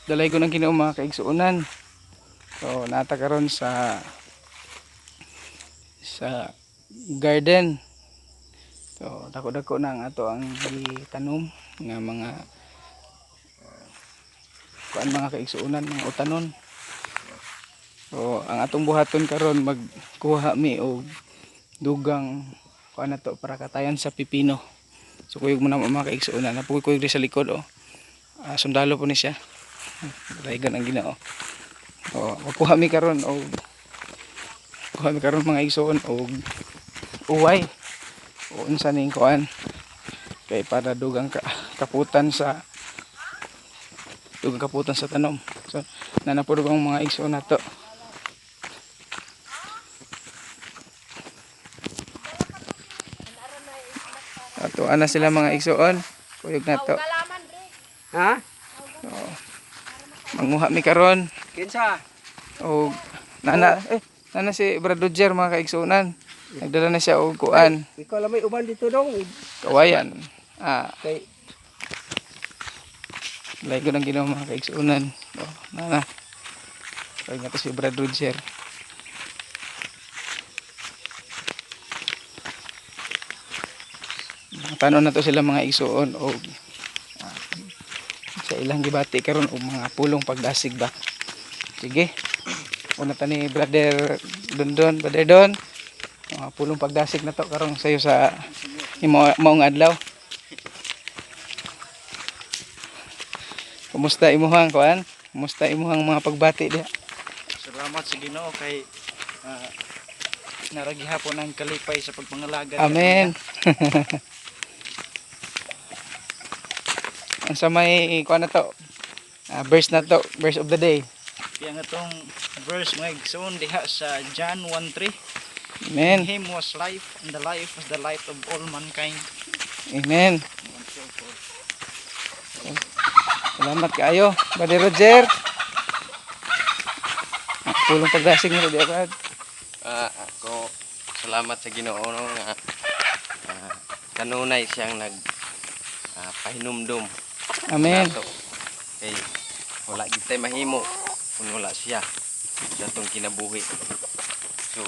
Dalaygon ang Ginoo, mga kaigsuonan. So naa ta karon sa garden. So dako-dako na ang ato ang gitanom nga mga kuan, mga kaigsuonan, mga utanon. So ang atong buhaton karon, magkuha mi og dugang kuan na to para katayan sa pipino. So kuyog mo na, mga kaigsuonan. Naa poy kuyog diri sa likod oh. Ah, sundalo po ni siya. Dalaygon ang Ginoo. Oh, magkuha mi karon og kuha mi karon, mga igsoon, og uway o unsa ning kuan kay para dugang kaputan sa tanom. So naa na po ang mga igsoon nato. Ato ana sila, mga igsoon. Kuyog nato. Ha? Manguha mi karon Kinsa? og nana eh nana si Brad Roger, mga kaigsuonan. Nagdala na siya og kuan, Ikaw lang may uban dito dong. Kawayan. Ah, Kay Dalaygon ang Ginoo, mga kaigsuonan. Oh, nana. Kaya nga to si Brad Roger. Tanon na to sila, mga igsuon, og sa ilang gibati karon og mga pulong pagdasig ba. Sige. Una ta ni Brother Dondon, Brother Don. Mga pulong pagdasig na to karon sayo sa imo maong adlaw. Kumusta imuhang kuan? Kumusta imuhang mga pagbati diha? Salamat sa Ginoo kay naa ra gihapon ang kalipay sa pagpangalagad. Amen. Ang sa may kuan na to? Ah, verse na to, verse of the day. Kaya nga tong verse, mga igsoon, diha sa John 1:3. Amen. In him was life, and the life was the light of all mankind. Amen. Salamat kaayo, Brother Roger. Ah, pulong pagdasig mo di Brad. Ah, ako salamat sa Ginoo no nga kanunay siyang nag pahinumdum Amen. nato. Kay wala gid tay mahimo kung wala siya sa atong kinabuhi. So,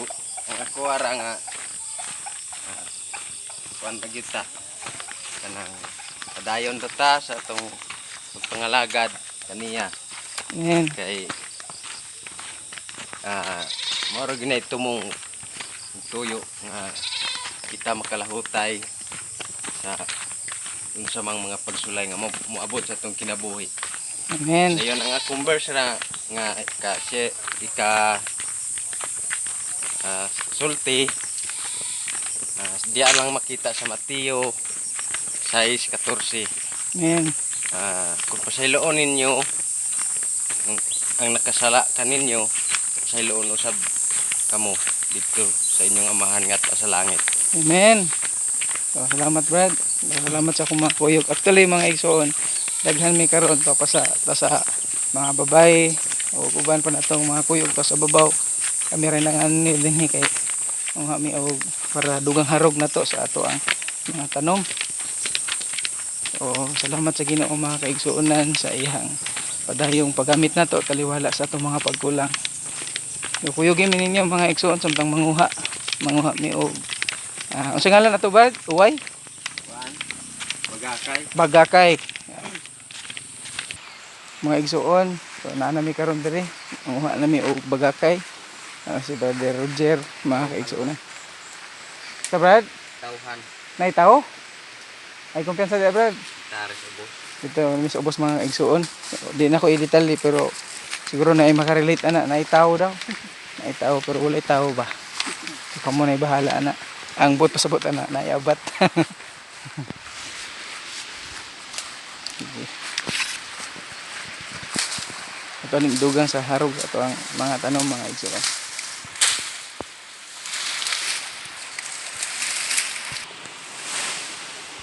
ang ako ara nga kuan pa gyud ta kanang padayon ta ta sa atong pagpangalagad kaniya Amen. Kay mao ra gyud na tumong tuyo nga kita makalahutay sa unsa mang mga pagsulay nga moabot sa atong kinabuhi. Amen. Ayon ang akong verse ra nga ika siya ika sulti diya lang makita sa Mateo 6:14. Amen. Kung pasayloon ninyo ang nakasala kaninyo, pasayloon usab kamo dito sa inyong Amahan nga sa langit. Amen. So, salamat, Brad. Salamat sa akong mga kuyog. Actually, mga igsoon, daghan mi karon to pa sa ta sa mga babae o uban pa natong mga kuyog to sa babaw. Kami rin ang ani dinhi kay mga mi og para dugang harog na to sa ato ang mga tanom. So, salamat sa Ginoo, mga kaigsuonan, sa iyang padayong paggamit nato taliwala sa atong mga pagkulang. So, kuyogin mi ninyo, mga igsuon, samtang manguha. Manguha mi og unsa ngalan ato ba? Uway? Bagakay. Bagakay. Mga igsuon, so naa na mi karon diri. Manguha na mi og bagakay. Ah, si Brother Roger, mga kaigsuonan. Sa Brad, Tawhan. Nay tao? Ay kumpiyansa di, Brad. Taris ubos. Dito mi sa ubos, mga igsuon. Di na ko i-detalye pero siguro na ay makarelate ana, naay tao daw. Naay tao pero walay tao ba. So, kamo na bahala ana. Ang buot pasabot ana, naay abat. Sige. Ito ang dugang sa harog ato ang mga tanom, mga igsuon.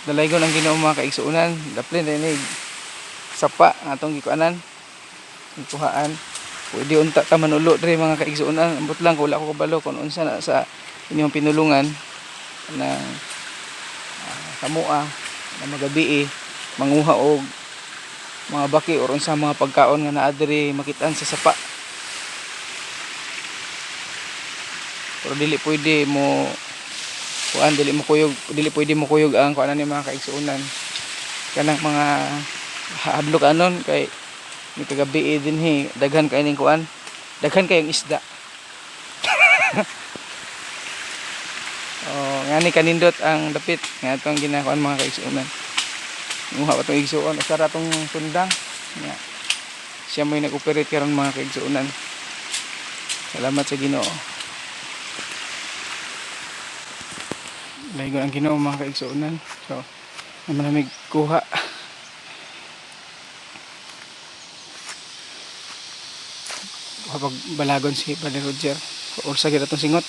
Dalaygon ang Ginoo, mga kaigsuonan. Daplin din sapa ang atong gikuanan. Gikuhaan. Pwede unta ta manulo diri, mga kaigsuonan. Ambot lang kung wala ko kabalo kung unsa na sa inyong pinulungan na samua na magabi manguha og Mga baki or unsa mga pagkaon nga naa diri makitaan sa sapa. Pero dili pwede mo kuan, dili mo kuyog, dili pwede mo kuyog ang kuan ani, mga kaigsuonan, kanang mga hadlok anon kay ni kagabi eh, dinhi daghan kay ning kuan, daghan kayong isda. Oh, ngani kanindot ang dapit nga atong ginakuan, mga kaigsuonan. Nguha pa tong igsuon, usa ra tong tundang nga siya mo'y nag-operate karon, mga kaigsuonan. Salamat sa Ginoo. Laygon ang Ginoo, mga kaigsuonan. So, naman namin kuha. Kapag balagon si Brother Roger, or sa atong singot.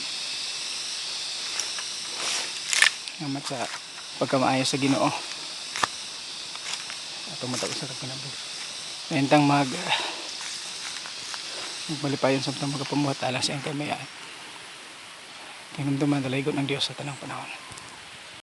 Salamat sa pagkamaayo sa Ginoo. Ato matag sa kinabuhi. Nahintang magmalipayon sa mga magapamuhat alang sa iyang kamayaan. Tinumduman dalaygon ang Dios sa tanang panahon.